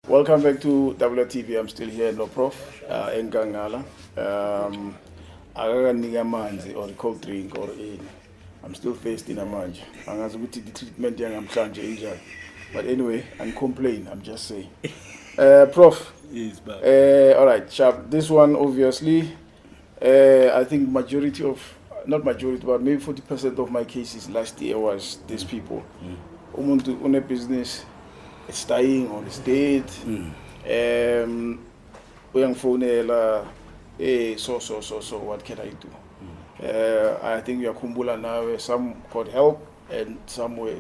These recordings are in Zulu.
Welcome back to WTV. I'm still here, no Prof, eNkangala. Akakaniki amanzi or cold drink or ini. I'm still thirsty namanje. Angazi ukuthi the treatment yangamhlanje injani. But anyway, I'm complain, I'm just saying. Prof, Yes, baba. All right, sharp. This one obviously, I think majority of, not majority, but maybe 40% of my cases last year was these people. Umuntu une business, it's dying or it's dead. Uyangifonela, "Hey, so so so so, what can I do?" I think uyakhumbula nawe, some got help and some were,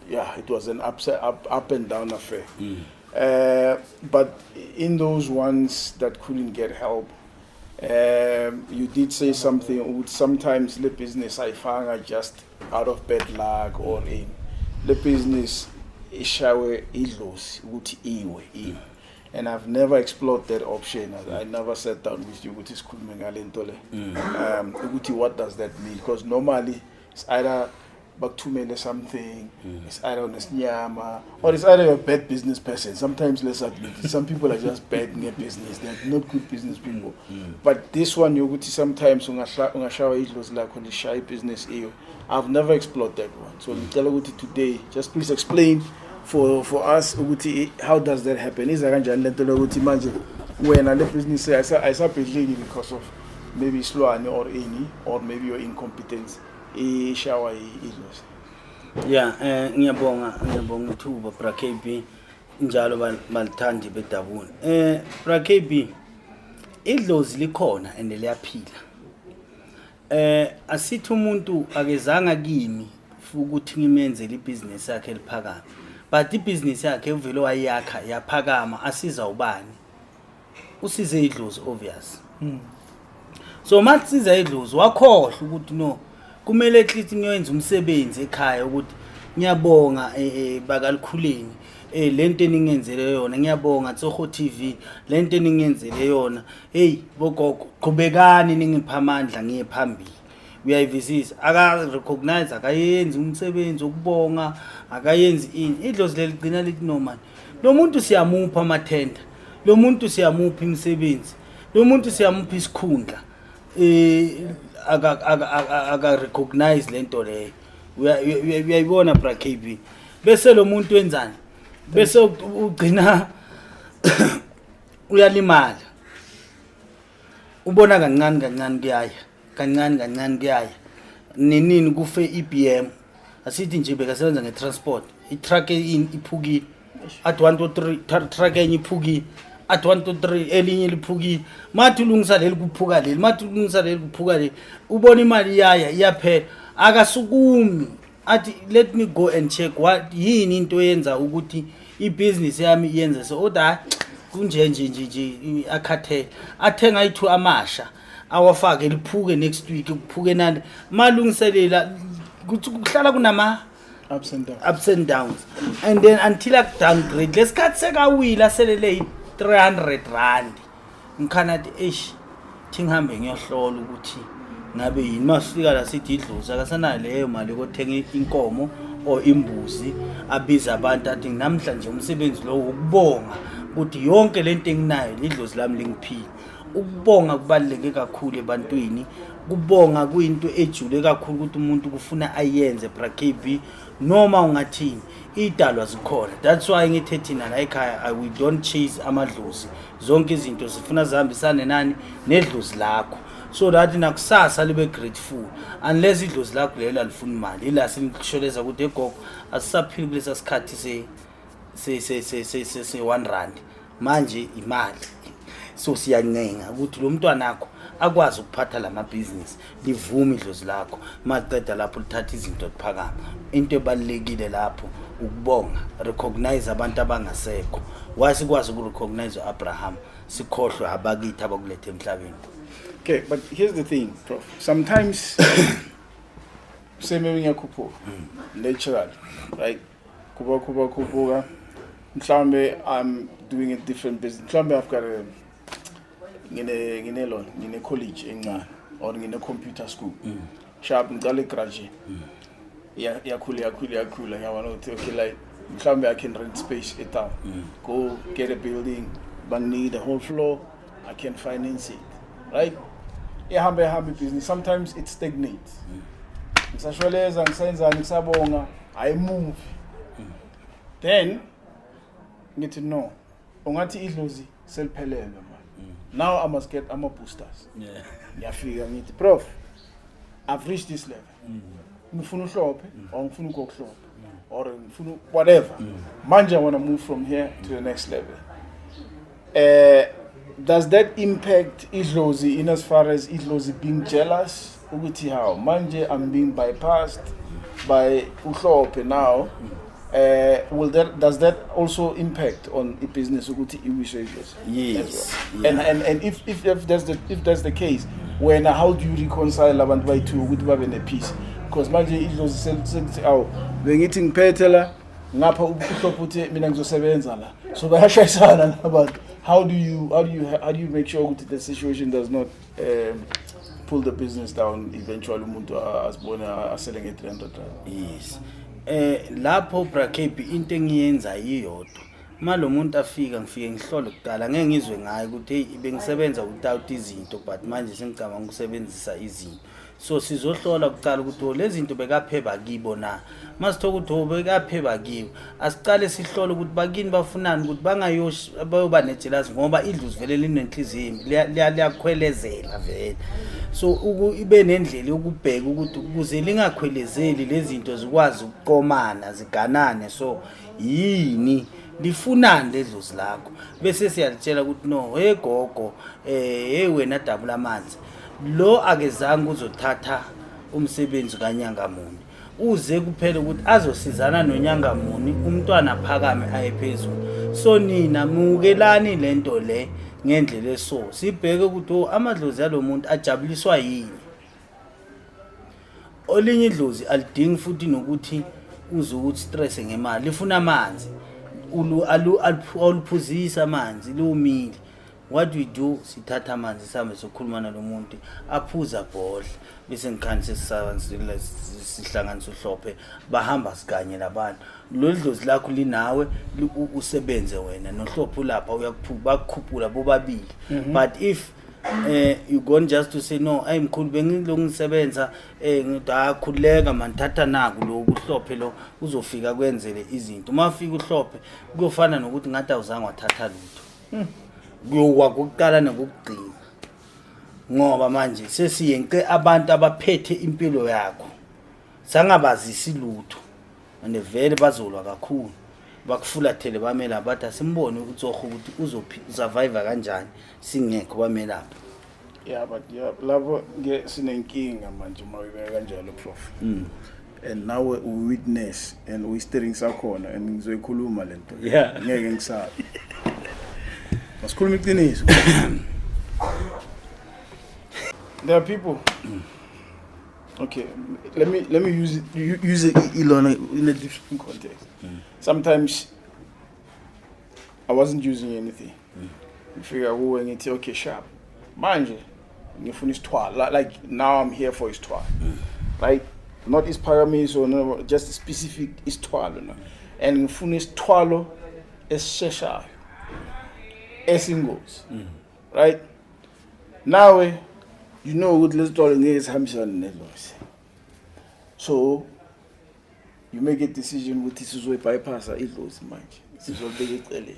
yeah, it was an up and down affair. But in those ones that couldn't get help, you did say something. Would sometimes the business ayifanga just out of bad luck or in the business ishawe idlozi ukuthi iwe iwe. And I've never explored that option. I never sat down with you ukuthi sikhulume ngale nto le. Ukuthi what does that mean? Because normally it's either bakuthumele something, it's either unesinyama, or it's either you're a bad business person. Sometimes, let's admit it, some people are just bad in their business. They're not good business people. But this one, yokuthi sometimes ungashawa idlozi lakho lishaya business iyo. I've never explored that one. So ngicela ukuthi today, just please explain for us ukuthi how does that happen? Iza kanjani lento lokuthi manje wena le business ayisabhidliki because of maybe isilwane or any or maybe your incompetence, ishawa idlozi? Yeah, ngiyabonga ithuba, Bra KB, njalo balithandi bedabula. Bra KB, idlozi likhona and liyaphila. Asithi umuntu akezanga kimi ukuthi ngimenzele ibhizinesi yakhe eliphakame. But ibhizinesi yakhe uvele wayakha yaphakama, asiza ubani? Usize idlozi, obvious. So masiza idlozi, wakhohlwa ukuthi no, kumele at least ngiyoyenza umsebenzi ekhaya ukuthi ngiyabonga, bakalikhuleni, lento eningenzele yona, ngiyabonga Tsogo TV, lento eningenzele yona. Hey bogogo, qhubekani ningipha amandla ngiye phambili. Uyayivisisa? Aka recognize, akayenzi umsebenzi okubonga, akayenzi ini. Idlozi leli gcina lithi, "No man, lo muntu siyamupha amathenda, lo muntu siyamupha imisebenzi, lo muntu siyamupha isikhundla, aka recognize lento leyo." Uyayibona, Bra KB? Bese lo muntu wenzani? Bese ugcina uyalimala, ubona kancane kancane kuyaya, kancane kancane kuyaya, ninini kufe i-BM. Asithi nje bekasebenza nge-transport, i-truck iphukile, athi 1 2 3, truck enye iphukile, athi 1 2 3, elinye liphukile. Mathi ulungisa leli, kuphuka leli, mathi ulungisa leli, kuphuka leli. Ubona imali iyaya, iyaphela. Akasukumi athi, "Let me go and check what, yini into eyenza ukuthi ibhizinisi yami iyenze so." Uthi, "Hayi, kunje nje nje nje." Akhathele, athenga ayi-two amasha, awafake, liphuke next week, kuphuke nani. Malungiselela kuthi kuhlala kunama ups and downs. Ups and downs, and then until aku-downgrade lesikhathi sekawile, aselele yi-R300. Ngikhana athi, "Eish, thi ngihambe ngiyohlola ukuthi ngabe yini." Masifika la sithi idlozi, akasanayo leyo mali yokuthenga inkomo or imbuzi. Abize abantu, athi, "Namhlanje umsebenzi lo ukubonga ukuthi yonke lento enginayo idlozi lami lingiphile." Ukubonga kubaluleke kakhulu ebantwini. Kubonga kuyinto ejule kakhulu ukuthi umuntu kufuna ayenze, Bra KB, noma ungathini, idalwa zikhona. That's why ngithe thina la ekhaya, we don't chase amadlozi. Zonke izinto zifuna zihambisane nani? Nedlozi lakho, so that nakusasa libe grateful, unless idlozi lakho lelo alifuni imali. Ila sinisholeza ukuthi egogo asisaphili kulesa sikhathi se R1 manje, imali. So siyancenga ukuthi lo mntwana akho akwazi ukuphatha lamabhizinisi, livume idlozi lakho. Maqeda lapho lithatha izinto liphakama. Into ebalulekile lapho ukubonga, recognize abantu abangasekho. Why sikwazi ukurecognize u-Abraham, sikhohlwe abakithi abakulethe emhlabeni? Okay, but here's the thing, Prof. Sometimes, say maybe ngiyakhuphuka naturally, right? Kuba kuba khuphuka. Mhlawumbe I'm doing a different business. Mhlawumbe I've got a ngine lona, ngine college encane or ngine computer school. Sharp, ngicala egarage. Iyakhula, iyakhula, iyakhula, ngiyabona ukuthi okay, like Mhlawumbe I can rent space etown, go get a building, banginike the whole floor, I can finance it, right? Ihambe ihambe ibhizinisi, sometimes it stagnates. Ngisashweleza, ngisenzani, ngisabonga, ayimove. Then ngithi no, ungathi idlozi seliphelele man, now I must get ama-boosters. Ngiyafika ngithi, "Prof, I've reached this level, ngifuna uHlophe or ngifuna ugokuhlophe or ngifuna whatever. Manje I want to move from here to the next level." Does that impact idlozi in as far as idlozi being jealous ukuthi how manje I'm being bypassed by uHlophe now? Will that does that also impact on i-business ukuthi iwishe idlozi Yes, as well? Yeah. And if that's the case, wena how do you reconcile abantu bayi-two ukuthi babe ne-peace? Because manje idlozi selithi awu, bengithi ngiphethe la ngapha, uHlophe uthi mina ngizosebenza la, so bayashayisana labantu. How do you make sure ukuthi the situation does not pull the business down, eventually umuntu azibone asele nge-300 rand? Yes, lapho bra KB, into engiyenza iyodwa. Uma lo muntu afika, ngifike ngihlole kuqala. Ngeke ngizwe ngaye ukuthi hey, bengisebenza without izinto, but manje sengicabanga ukusebenzisa izinto. So sizohlola kuqala ukuthi oh, lezi zinto bekapheba kibo na. Masithola ukuthi oh, bekapheba kibo, asicale sihlole ukuthi bakini bafunani, ukuthi bangayosh bayoba nejealous, ngoba idlozi vele linenhliziyo embi, liyakhwelezela vele. So ibe nendlela yokubheka ukuthi ukuze lingakhwelezeli, lezi zinto zikwazi ukuqomana, ziganane. So yini lifunani ledlozi lakho? Bese siyalitshela ukuthi no, hey gogo, hey wena dabula amanzi, lo akezange uzothatha umsebenzi kaNyangamuni, uze kuphela ukuthi azosizana noNyangamuni, umntwana aphakame aye phezulu. So nina mukelani lento le ngendlela eso sibheke ukuthi oh, amadlozi alomuntu ajabuliswa yini. Olinye idlozi alidingi futhi nokuthi uze ukuthi stress ngemali, lifuna amanzi. Awuliphuzisa amanzi, liwomile. What we do, sithatha amanzi, sihambe sokhuluma nalo muntu, aphuza bhodla, bese ngikhani sisihlanganisa uHlophe, bahamba sikanye labantu. Lolu dlozi lakho linawe, usebenze wena noHlophe ulapha, bakukhuphula bobabili. But if you gone just to say no, ayi mkhulu, bengilokhu ngisebenza, ngithi akhululeka man, thatha naku lo uHlophe, lo uzofika kwenzele izinto. Uma fika uHlophe, kuyofana nokuthi ngathi awuzange wathatha lutho, kuyowa kokuqala nokugcina, ngoba manje sesiyenqe abantu abaphethe impilo yakho, sangabazisi lutho, and vele bazolwa kakhulu, bakufulathele, bamelapha bathi asimbone uTsoho ukuthi uzosurvive kanjani singekho, bamelapha. Yeah, but yeah, lapho ke sinenkinga manje uma uyibeka kanjalo, prof, and nawe uwitness and uyi-steering sakhona, and ngizoyikhuluma lento. Ngeke ngisabe, masikhuluma iqiniso. There are people, okay, let me use it ilona in a different context. Sometimes I wasn't using anything, ngifika kuwe ngithi, "Okay, sharp, manje ngifuna isithwalo." Like now I'm here for isithwalo, right? Not isiphakamiso, no, just specific isithwalo, no. And ngifuna isithwalo esisheshayo, esingozi, right? Nawe you know ukuthi lesithwalo ngeke sihambisane nedlozi, so you make a decision ukuthi sizoyibypassa idlozi manje, sizolibeka eceleni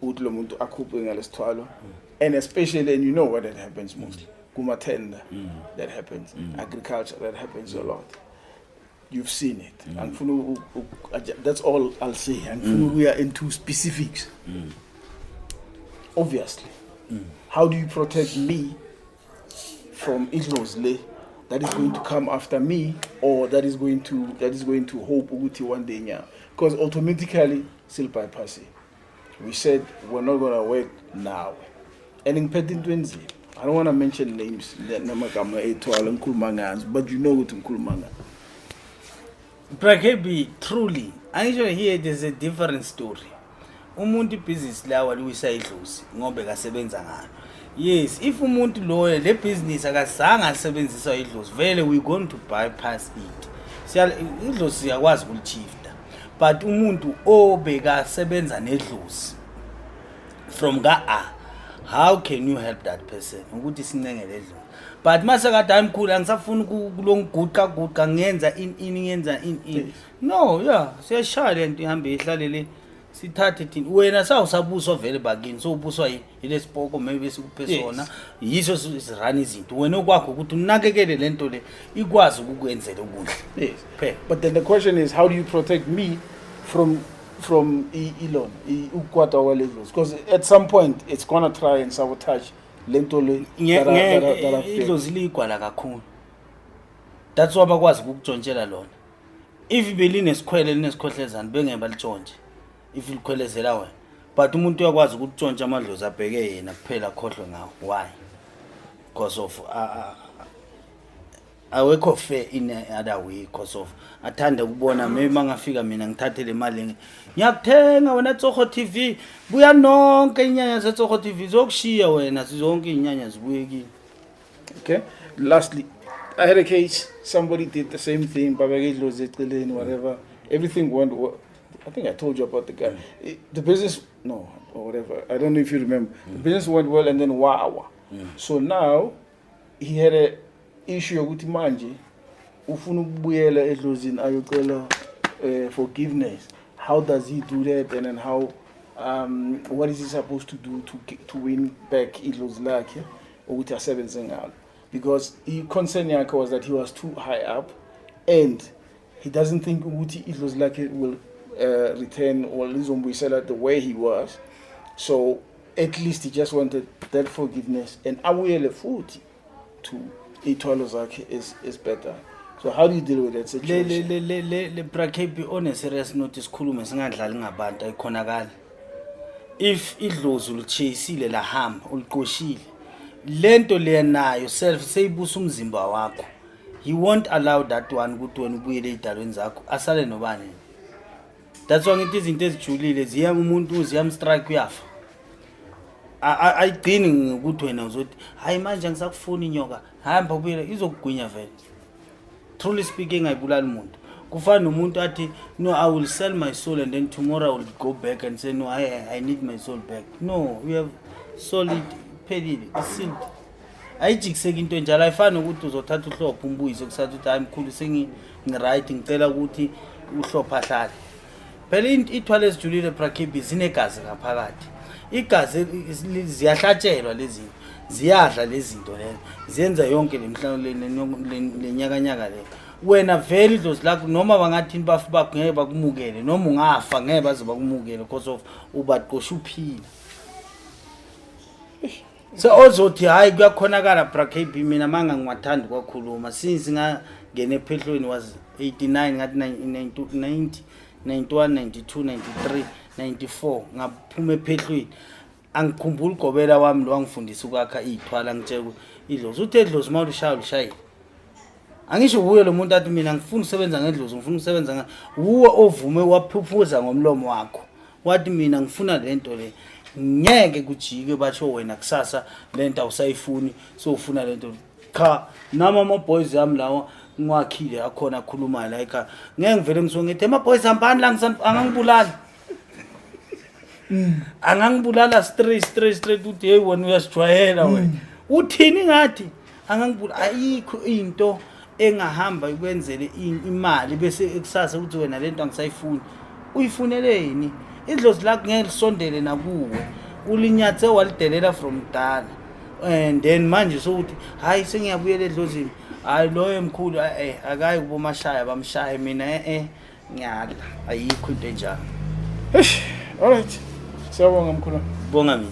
ukuthi lo muntu akhuphe ngalesithwalo. And especially, and you know what, that happens mostly kuma-tender, that happens agriculture, that happens a lot, you've seen it. Angifuna that's all I'll say, angifuna ukuya into specifics. Obviously, how do you protect me from idlozi le that is going to come after me, or that is going to hope ukuthi one day nya? Because automatically still bypassing, we said we're not going to work now, and ngiphethe into enzima. I don't want to mention names namagama ethu ngikhuluma ngazo, but you know ukuthi ngikhuluma ngani. Bra KB, truly, angisho, here there's a different story. Umuntu ibhizinisi lawo aliwisa idlozi ngoba ekasebenza ngalo. Yes, if umuntu loyo le business akazange asebenzisa idlozi, vele we going to bypass it. Siya idlozi siyakwazi ukulishifta. But umuntu obekasebenza nedlozi from ka A, how can you help that person ukuthi sincengele edlozi? But mase kade, hayi mkhulu, angisafuni kulongiguqa guqa, ngiyenza in in ngiyenza in in. No, yeah, siyashaya lento, ihambe ihlalele, sithathe thina. Wena sawusabuswa vele bakini, sowubuswa yilesipoko maybe sikuphe sona, yiso sirun izinto. Wena okwakho ukuthi unakekele lento le ikwazi ukukwenzela okuhle. Phela. But then the question is, how do you protect me from Elon, ukukwata kwaledlozi? Because at some point it's gonna try and sabotage lento le that I've built. Idlozi liyigwala kakhulu, that's why bakwazi ukukutshontshela lona. If belinesikhwele, linesikhohlezane, bengeke balitshontshe if likhwelezela wena. But umuntu uyakwazi ukutshontsha amadlozi abheke yena kuphela, akhohlwe ngawo. Why? Because of awekho fair in other way, because of athanda ukubona maybe mangafika mina ngithathe le mali, ngiyakuthenga wena Tsogo TV, buya nonke inyanya zeTsogo TV zokushiya wena, zonke inyanya zibuye kini. Okay. Lastly, I had a case. Somebody did the same thing, babeke idlozi eceleni, whatever. Everything went well. I think I told you about the guy. The business, no, or whatever. I don't know if you remember. The business went well and then wow. So now he had a issue yokuthi manje ufuna ukubuyela edlozini ayocela forgiveness. How does he do that, and then how what is he supposed to do to win back idlozi lakhe ukuthi asebenze ngalo? Because i-concern yakhe was that he was too high up and he doesn't think ukuthi idlozi lakhe will return or lizombuyisela the way he was. So at least he just wanted that forgiveness and abuyele futhi to iy'thwalo zakhe is better. So how do you deal with that le situation? Le bra KB, on a serious note, sikhulume singadlali ngabantu, ayikhonakali. If idlozi ulichasile lahamba, uliqoshile, lento leya nayo self seyibusa umzimba wakho, he won't allow that one ukuthi wena ubuyele ey'dalweni zakho, asale nobani. That's why ngithi izinto ezijulile ziya umuntu, ziyamstrike, uyafa. Ayigcini ngokuthi wena uzothi, hayi, manje angisakufuni inyoka, hamba ubuyele, izokugwinya vele. Truly speaking, ayibulali umuntu. Kufana nomuntu athi, no, I will sell my soul and then tomorrow I will go back and say, no, I need my soul back. No, we have solid, phelile, isealed, ayijikiseki into enjalo. Ayifani nokuthi uzothatha uhlopho umbuyise kusatha ukuthi, hayi mkhulu, sengi-right, ngicela ukuthi uhlopho ahlale. Phela ithwalo ezijulile, bra KB, zinegazi ngaphakathi. Igazi ziyahlatshelwa lezi zinto, ziyadla lezi zinto lezo, ziyenza yonke le mhla le nyakanyaka le. Wena vele idlozi lakho, noma bangathini bafi bakho, ngeke bakumukele. Noma ungafa, ngeke baze bakumukele because of ubaqosha uphila. So ozothi hayi, kuyakhonakala, bra KB, mina manga ngiwathanda kwakhuluma since ngangena ephehlweni was 89, ngathi 90, 91, 92, 93, 94 ngaphuma ephehlweni. Angikhumbuli ugobela wami lo wangifundisa ukwakha iy'thwala, ngitshela ukuthi idlozi, uthe idlozi uma ulishaya ulishayile. Angisho wuye lo muntu athi, mina ngifuna ukusebenza ngedlozi, ngifuna ukusebenza nga wuwe ovume waphuphuza ngomlomo wakho wathi, mina ngifuna le nto le. Ngeke kujike batsho wena kusasa le nto awusayifuni, sowufuna le nto. Cha, nami ama-boys ami lawa ngiwakhile akhona akhulumayo la ekhaya, ngeke ngivele ngisuke ngithi, ema-boys, hambani la, angangibulala, angangibulala straight, straight, straight. Uthi, hey, wena uyasijwayela wena, uthini ngathi angangibulala. Ayikho into engahamba ikwenzele imali bese ekusasa ukuthi wena lento angisayifuni. Uyifuneleni? Idlozi lakho ngeke lisondele nakuwe, ulinyathe walidelela from kudala, and then manje sokuthi, hayi, sengiyabuyela edlozini. Hayi, loyo emkhulu, akayi kubomashaya bamshaye. Mina ngiyala, ayikho into enjalo. Eish, all right. Siyabonga, mkhulu. Bonga mina.